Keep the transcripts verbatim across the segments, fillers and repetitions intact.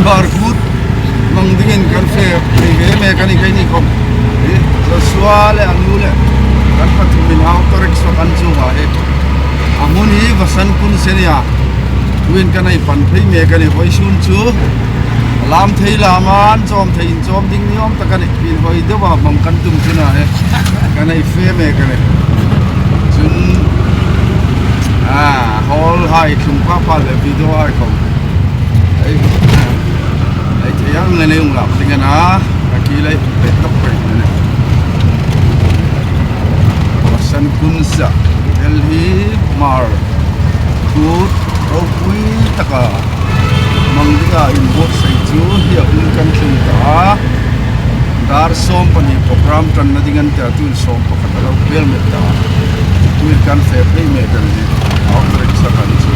Bar kut hmang dingin kan fe phei ve mek a nih keini khawm. Hi, Joshua le a nu le kan pathumin auto rickshaw kan chuong a hi. A hmun hi Vasan Kunse a nih a. Tuhin kan hei pan phei mek a nih, vawisun chu lam thei lam a, an chawm thei inchawm ding ni awm tak a nih. Inhawi deuha hmang kan tum chun a hi kan hei fe mek a nih. Chun, a, hall hai tlung pha pha le video hai khawm ei, ei thei ang nge nei ung lak ding a na, a ki lei pek tak pek nge nei. Vasan Kunse, Delhi, Hmar kut ropui taka hmang dinga inbuotsai chu hi a hun kan tlung ta a. Dar sawm pahni program ṭanna ding an tia, tuhin sawm pakhat a lo hmel met ta. Tuhin kan fe phei mek a nih. Auto rickshaw kan chu.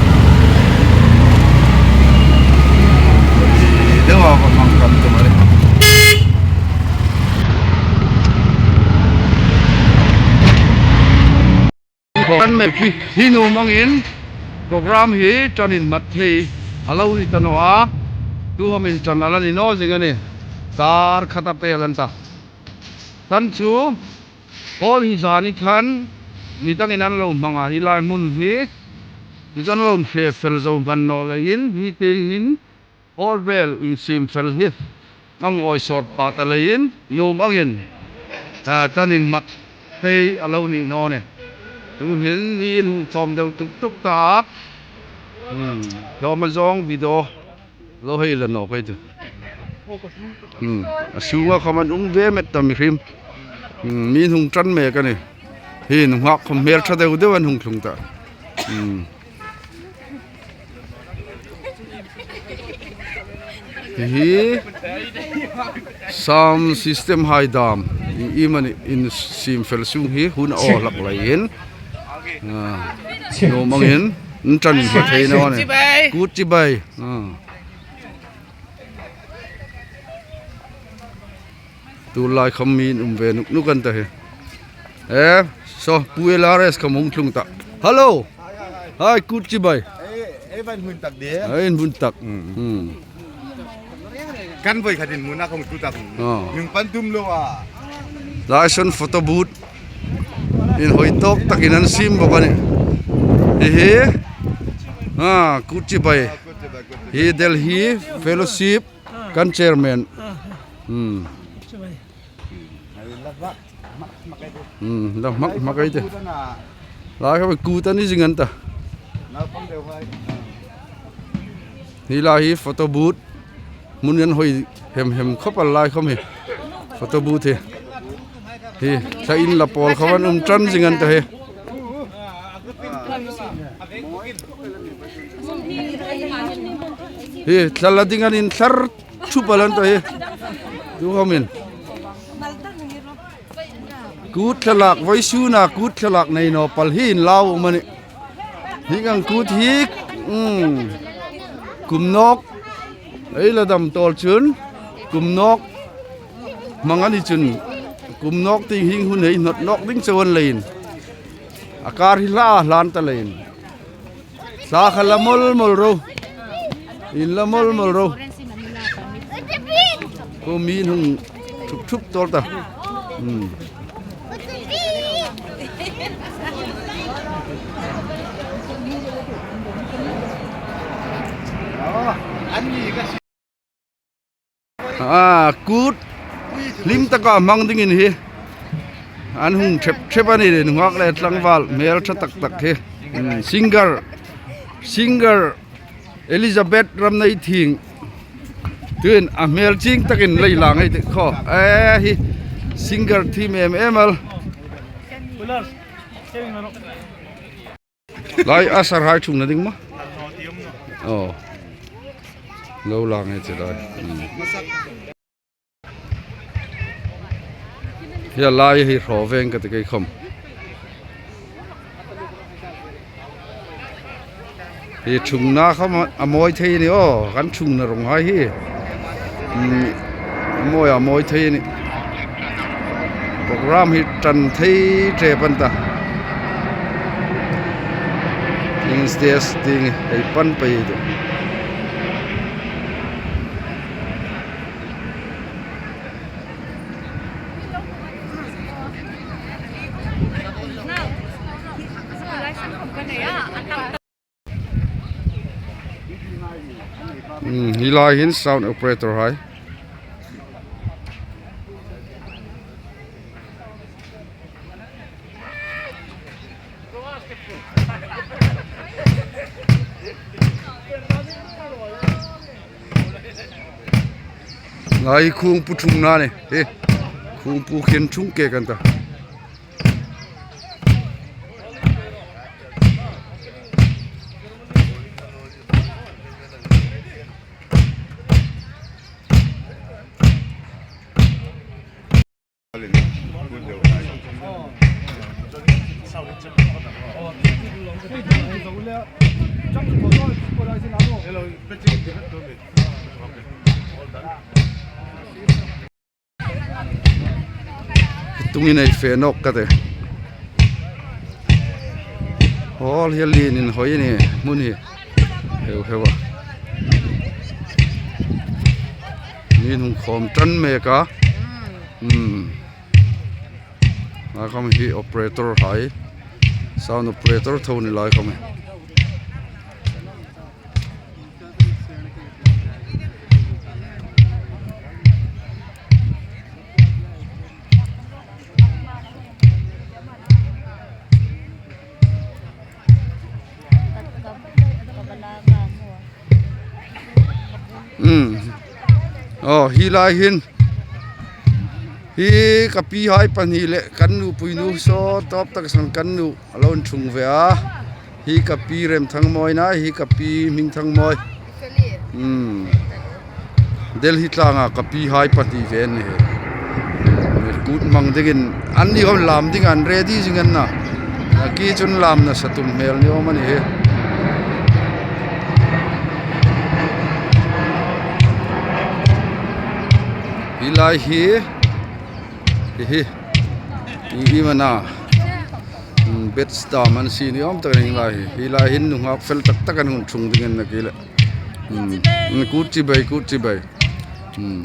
Deuha va hmang kan tum a nih. Kan mek hi, hi nuom angin program hi ṭan inhmat thei a lo ni ta naw a. Tu khawmin ṭan a la ni naw zing a nih. Dar khat a pel an ta. Tan chu, hall hi zani khan ni dangin an lo hmang a, hi lai hmun hi, ni dang lo fe fel zo hman naw leiin, hi tein, hall vel insiem fel hi a ngawi sawt pha ta leiin, nuom angin, a, ṭan inhmat thei a lo ni naw nih. Tuhin ni inhung chawm deu tuk tuk ta. Hmm, chawm a zawng video lo hei la naw kei tu. Hmm, a sunga khawm an um ve met ta mi hrim. Hmm, mi inhung ṭan mek a nih. Hi nunghak khawm hmel ṭha deu deu an hung tlung ta. Hmm. Hi hi sound system hai dam. I, i mani insiem fel sung hi hun a aw hlak leiin. A, nuom angin, an ṭan inhmat thei naw a nih. Kut chibai. A. Tulai khawm mi an um ve nuk nuk an ta hi. Eh, so, Pu L R S khawm hung tlung ta. Hello. Hai, kut chibai. Ei, ei van hun tak de. Ei, hun tak. Hmm. Kan voi khatin muna khawm tu tak. Oh. Nung pan tum lo a. Lai saw photo booth. Inhawi tawk takin an siem bawk a nih. Hi hi. A, kut chibai. Hi Delhi Fellowship kan chairman. Hmm. Hmm, la hmak hmak ei ti. Lai khawm kut a ni zing an ta. Hi lai hi photo booth. Hmun an hawi hem hem khawp a lai khawm hi. Photo booth hi. Hi, thla inla pawl khawm an um ṭan zing an ta hi. Hi, thla la ding an inthlar thup a la an ta hi. Tu khawmin. Kut thlalak, vawisuna kut thlalak nei naw pal hi inlau a um a nih. Hi ang kut hi, um, kum nawk, ei la dam tawl chun, kum nawk hmang a ni chun, kum nawk tieng hieng hun hei hnawt nawk ding chauh a ni leiin. A kar hi hla hlan ta leiin. Thla kha la mawl mawl ro. Inla mawl mawl ro. Ko mi hung thup thup tawl ta. Hmm. A, kut hlim taka hmang dingin hi an hung thep thep a ni le, nunghak le tlangval hmel ṭha tak tak hi. Hmm, singer, singer Elizabeth Ramneithieng. Tuhin a hmel chieng takin lei la ngei ti kho. Eh, hi singer thim em em el. Lai a sar hai ṭhungna ding maw? Oh. Lo la ngei ti lai. Hmm. Hi lai hi hraw veng ka ti kei khawm. Hi ṭhungna khawm a mawi thei a ni aw, kan ṭhungna rawng hai hi. Hmm, a mawi a mawi thei a ni. Program hi ṭan thei ṭep an ta. Tieng stage tieng hei pan pei tu. Hmm, hi lai hin sound operator hai. Lai khungpu thungna ni. Hi. Khungpu khin thung ke kan ta. Tungin ei fe nawk ka te. Hall hi a lien inhawi a ni, hmun hi. Heu heu a. Min hung khawm ṭan mek a. Hmm. Lai khawm hi operator hai. Sound operator tho ni lai khawm hi. Hmm. Oh, hi lai hin. Hi ka pi hai pahni le kan nu pui nu saw tawp tak san kan nu a lo inthung ve a. Hi ka pi Remthangmawi na, hi ka pi Hmingthangmawi. Hmm. Delhi tlanga ka pi hai pahni ve an ni hi. Kut hmang dingin an ni khawm lam ding an ready zing an na. A ki chun lam nasa tum hmel ni awm a ni hi. Hi lai hi. Hi hi. Hi hi mana. Hmm, bed star man si ni awm tak a ni lai hi. Hi lai hin nunghak fel tak tak an hung ṭhung ding an na ki le. Hmm. Hmm, kut chibai, kut chibai. Hmm.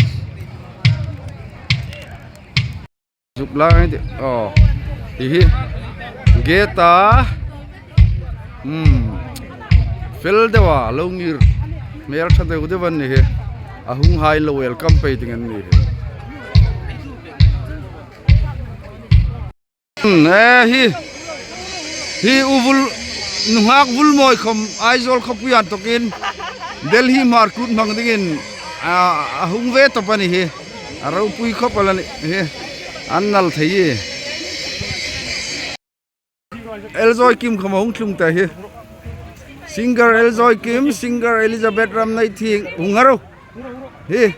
Zuk lai ti. Oh. Hi hi. Geta. Hmm. Fel deu a, lo ngir. Hmel ṭha deu deu an ni hi. A hung hai lo welcome pei ding an ni hi. Hmm, eh, hi. Hi u vul, nunghak vul mawi khawm Aizawl khawpui an tawkin Delhi Hmar kut hmang dingin a, a hung ve tawp a ni hi. A ropui khawp a la ni hi. An nal thei hi. Elzoi Kim khawm a hung tlung ta hi. Singer Elzoi Kim, singer Elizabeth Ramneithieng, hung a ro. Hi.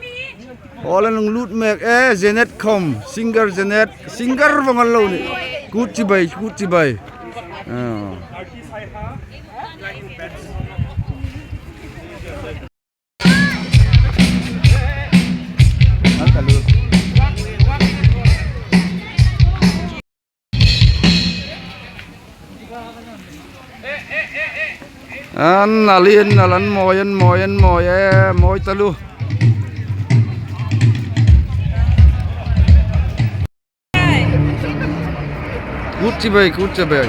Hall an hung lut mek e, Janet khawm, singer Janet, singer vawng an lo ni. Kut chibai, kut chibai. Ah. An nal in nal an mawi, an mawi, an mawi e, mawi taluo. Kut chibai, kut chibai.